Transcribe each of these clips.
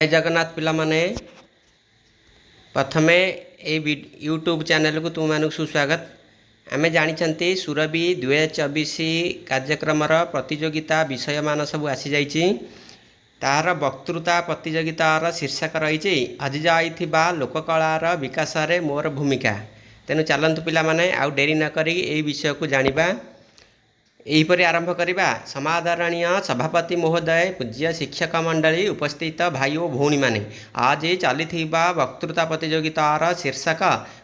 ଜୟ ଜଗନ୍ନାଥ ପିଲାମାନେ। ପ୍ରଥମେ ଏଇ ୟୁଟ୍ୟୁବ୍ ଚ୍ୟାନେଲକୁ ତୁମମାନଙ୍କୁ ସୁସ୍ୱାଗତ। ଆମେ ଜାଣିଛନ୍ତି, ସୁରଭି 2024 କାର୍ଯ୍ୟକ୍ରମର ପ୍ରତିଯୋଗିତା ବିଷୟମାନ ସବୁ ଆସିଯାଇଛି। ତାହାର ବକ୍ତୃତା ପ୍ରତିଯୋଗିତାର ଶୀର୍ଷକ ରହିଛି "ହଜିଯାଇଥିବା ଲୋକକଳାର ବିକାଶରେ ମୋର ଭୂମିକା"। ତେଣୁ ଚାଲନ୍ତୁ ପିଲାମାନେ, ଆଉ ଡେରି ନକରି ଏଇ ବିଷୟକୁ ଜାଣିବା। ଏହିପରି ଆରମ୍ଭ କରିବା। ସମାଦରଣୀୟ ସଭାପତି ମହୋଦୟ, ପୂଜ୍ୟ ଶିକ୍ଷକ ମଣ୍ଡଳୀ, ଉପସ୍ଥିତ ଭାଇ ଓ ଭଉଣୀମାନେ, ଆଜି ଚାଲିଥିବା ବକ୍ତୃତା ପ୍ରତିଯୋଗିତାର ଶୀର୍ଷକ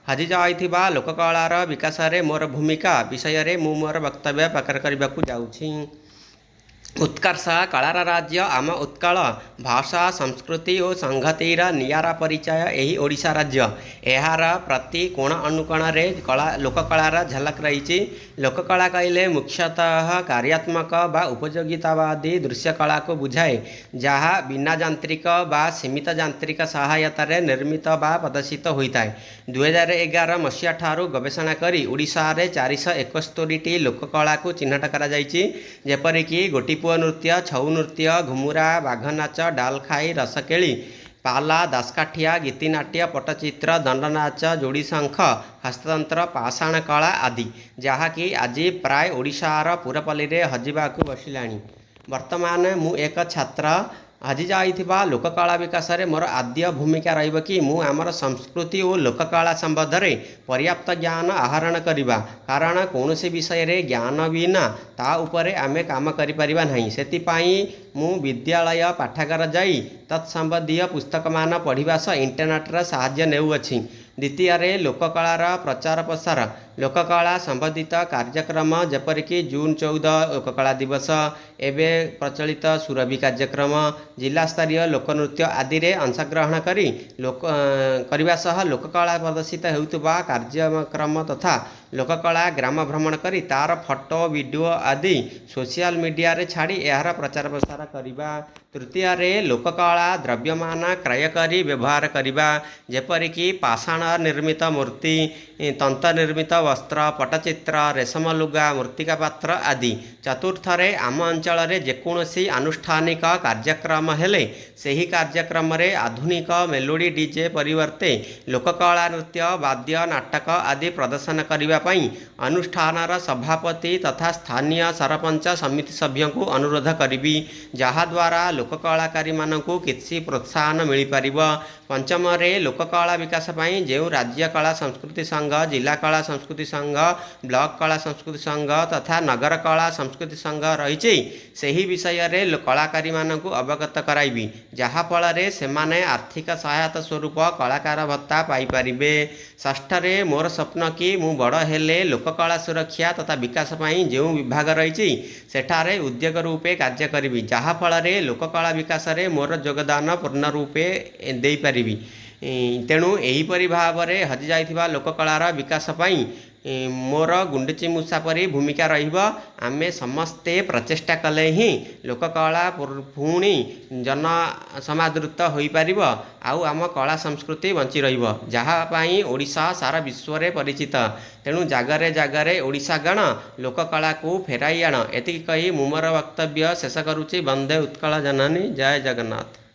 "ହଜିଯାଇଥିବା ଲୋକକଳାର ବିକାଶରେ ମୋର ଭୂମିକା" ବିଷୟରେ ମୁଁ ମୋର ବକ୍ତବ୍ୟ ପ୍ରକାଶ କରିବାକୁ ଯାଉଛି। ଉତ୍କର୍ଷ କଳାର ରାଜ୍ୟ ଆମ ଉତ୍କଳ। ଭାଷା, ସଂସ୍କୃତି ଓ ସଂହତିର ନିଆରା ପରିଚୟ ଏହି ଓଡ଼ିଶା ରାଜ୍ୟ। ଏହାର ପ୍ରତି କୋଣ ଅନୁକୋଣରେ କଳା, ଲୋକକଳାର ଝଲକ ରହିଛି। ଲୋକକଳା କହିଲେ ମୁଖ୍ୟତଃ କାର୍ଯ୍ୟାତ୍ମକ ବା ଉପଯୋଗିତାବାଦୀ ଦୃଶ୍ୟକଳାକୁ ବୁଝାଏ, ଯାହା ବିନା ଯାନ୍ତ୍ରିକ ବା ସୀମିତ ଯାନ୍ତ୍ରିକ ସହାୟତାରେ ନିର୍ମିତ ବା ପ୍ରଦର୍ଶିତ ହୋଇଥାଏ। 2011 ମସିହା ଠାରୁ ଗବେଷଣା କରି ଓଡ଼ିଶାରେ 471ଟି ଲୋକକଳାକୁ ଚିହ୍ନଟ କରାଯାଇଛି, ଯେପରିକି ଗୋଟିପୁଅ ନୃତ୍ୟ, ଛଉ ନୃତ୍ୟ, ଘୁମୁରା, ବାଘନାଚ, ଡାଲଖାଇ, ରସକେଳି, ପାଲା, ଦାସକାଠିଆ, ଗୀତିନାଟ୍ୟ, ପଟ୍ଟଚିତ୍ର, ଦଣ୍ଡନାଚ, ଯୋଡ଼ିଶଙ୍ଖ, ହସ୍ତତନ୍ତ୍ର, ପାଷାଣ କଳା ଆଦି, ଯାହାକି ଆଜି ପ୍ରାୟ ଓଡ଼ିଶାର ପୁରପଲ୍ଲୀରେ ହଜିବାକୁ ବସିଲାଣି। ବର୍ତ୍ତମାନ ମୁଁ ଏକ ଛାତ୍ର। ହଜିଯାଇଥିବା ଲୋକକଳା ବିକାଶରେ ମୋର ଆଦ୍ୟ ଭୂମିକା ରହିବ କି ମୁଁ ଆମର ସଂସ୍କୃତି ଓ ଲୋକକଳା ସମ୍ବନ୍ଧରେ ପର୍ଯ୍ୟାପ୍ତ ଜ୍ଞାନ ଆହରଣ କରିବା, କାରଣ କୌଣସି ବିଷୟରେ ଜ୍ଞାନ ବିନା ତା ଉପରେ ଆମେ କାମ କରିପାରିବା ନାହିଁ। ସେଥିପାଇଁ ମୁଁ ବିଦ୍ୟାଳୟ ପାଠାଗାର ଯାଇ ତତ୍ ସମ୍ବନ୍ଧୀୟ ପୁସ୍ତକମାନ ପଢ଼ିବା ସହ ଇଣ୍ଟରନେଟ୍ର ସାହାଯ୍ୟ ନେଉଅଛି। ଦ୍ୱିତୀୟରେ, ଲୋକକଳାର ପ୍ରଚାର ପ୍ରସାର। ଲୋକକଳା ସମ୍ବନ୍ଧିତ କାର୍ଯ୍ୟକ୍ରମ, ଯେପରିକି ଜୁନ 14 ଲୋକକଳା ଦିବସ, ଏବେ ପ୍ରଚଳିତ ସୁରଭି କାର୍ଯ୍ୟକ୍ରମ, ଜିଲ୍ଲାସ୍ତରୀୟ ଲୋକନୃତ୍ୟ ଆଦିରେ ଅଂଶଗ୍ରହଣ କରି ଲୋକ କରିବା ସହ ଲୋକକଳା ପ୍ରଦର୍ଶିତ ହେଉଥିବା କାର୍ଯ୍ୟକ୍ରମ ତଥା ଲୋକକଳା ଗ୍ରାମ ଭ୍ରମଣ କରି ତାର ଫଟୋ, ଭିଡ଼ିଓ ଆଦି ସୋସିଆଲ ମିଡ଼ିଆରେ ଛାଡ଼ି ଏହାର ପ୍ରଚାର ପ୍ରସାର କରିବା। ତୃତୀୟରେ, ଲୋକକଳା ଦ୍ରବ୍ୟମାନ କ୍ରୟ କରି ବ୍ୟବହାର କରିବା, ଯେପରିକି ପାଷାଣ ନିର୍ମିତ ମୂର୍ତ୍ତି, ତନ୍ତ ନିର୍ମିତ ବସ୍ତ୍ର, ପଟ୍ଟଚିତ୍ର, ରେଶମ ଲୁଗା, ମୃତ୍ତିକା ପାତ୍ର ଆଦି। ଚତୁର୍ଥରେ, ଆମ ଅଞ୍ଚଳରେ ଯେକୌଣସି ଆନୁଷ୍ଠାନିକ କାର୍ଯ୍ୟକ୍ରମ ହେଲେ ସେହି କାର୍ଯ୍ୟକ୍ରମରେ ଆଧୁନିକ ମେଲୋଡ଼ି, ଡିଜେ ପରିବର୍ତ୍ତେ ଲୋକକଳା, ନୃତ୍ୟ, ବାଦ୍ୟ, ନାଟକ ଆଦି ପ୍ରଦର୍ଶନ କରିବା ପାଇଁ ଅନୁଷ୍ଠାନର ସଭାପତି ତଥା ସ୍ଥାନୀୟ ସରପଞ୍ଚ, ସମିତି ସଭ୍ୟଙ୍କୁ ଅନୁରୋଧ କରିବି, ଯାହାଦ୍ୱାରା ଲୋକକଳାକାରୀମାନଙ୍କୁ କିଛି ପ୍ରୋତ୍ସାହନ ମିଳିପାରିବ। ପଞ୍ଚମରେ, ଲୋକକଳା ବିକାଶ ପାଇଁ ଯେଉଁ ରାଜ୍ୟ କଳା ସଂସ୍କୃତି ସଂଘ, ଜିଲ୍ଲା କଳା ସଂସ୍କୃତି ସଂଘ, ବ୍ଲକ କଳା ସଂସ୍କୃତି ସଂଘ ତଥା ନଗର କଳା ସଂସ୍କୃତି ସଂଘ ରହିଛି, ସେହି ବିଷୟରେ କଳାକାରୀମାନଙ୍କୁ ଅବଗତ କରାଇବି, ଯାହାଫଳରେ ସେମାନେ ଆର୍ଥିକ ସହାୟତା ସ୍ୱରୂପ କଳାକାର ଭତ୍ତା ପାଇପାରିବେ। ଷଷ୍ଠରେ, ମୋର ସ୍ୱପ୍ନ କି ମୁଁ ବଡ଼ ହେଲେ ଲୋକକଳା ସୁରକ୍ଷା ତଥା ବିକାଶ ପାଇଁ ଯେଉଁ ବିଭାଗ ରହିଛି, ସେଠାରେ ଉଦ୍ୟୋଗ ରୂପେ କାର୍ଯ୍ୟ କରିବି, ଯାହାଫଳରେ ଲୋକକଳା ବିକାଶରେ ମୋର ଯୋଗଦାନ ପୂର୍ଣ୍ଣ ରୂପେ ଦେଇପାରିବି। ତେଣୁ ଏହିପରି ଭାବରେ ହଜିଯାଇଥିବା ଲୋକକଳାର ବିକାଶ ପାଇଁ ମୋର ଗୁଣ୍ଡୁଚି ମୂଷା ପରି ଭୂମିକା ରହିବ। ଆମେ ସମସ୍ତେ ପ୍ରଚେଷ୍ଟା କଲେ ହିଁ ଲୋକକଳା ପୁଣି ଜନ ସମାଦୃତ ହୋଇପାରିବ ଆଉ ଆମ କଳା ସଂସ୍କୃତି ବଞ୍ଚି ରହିବ, ଯାହା ପାଇଁ ଓଡ଼ିଶା ସାରା ବିଶ୍ୱରେ ପରିଚିତ। ତେଣୁ ଜାଗରେ ଜାଗରେ ଓଡ଼ିଶା ଗଣ, ଲୋକକଳାକୁ ଫେରାଇ ଆଣ। ଏତିକି କହି ମୁଁ ମୋର ବକ୍ତବ୍ୟ ଶେଷ କରୁଛି। ବନ୍ଦେ ଉତ୍କଳ ଜନନୀ। ଜୟ ଜଗନ୍ନାଥ।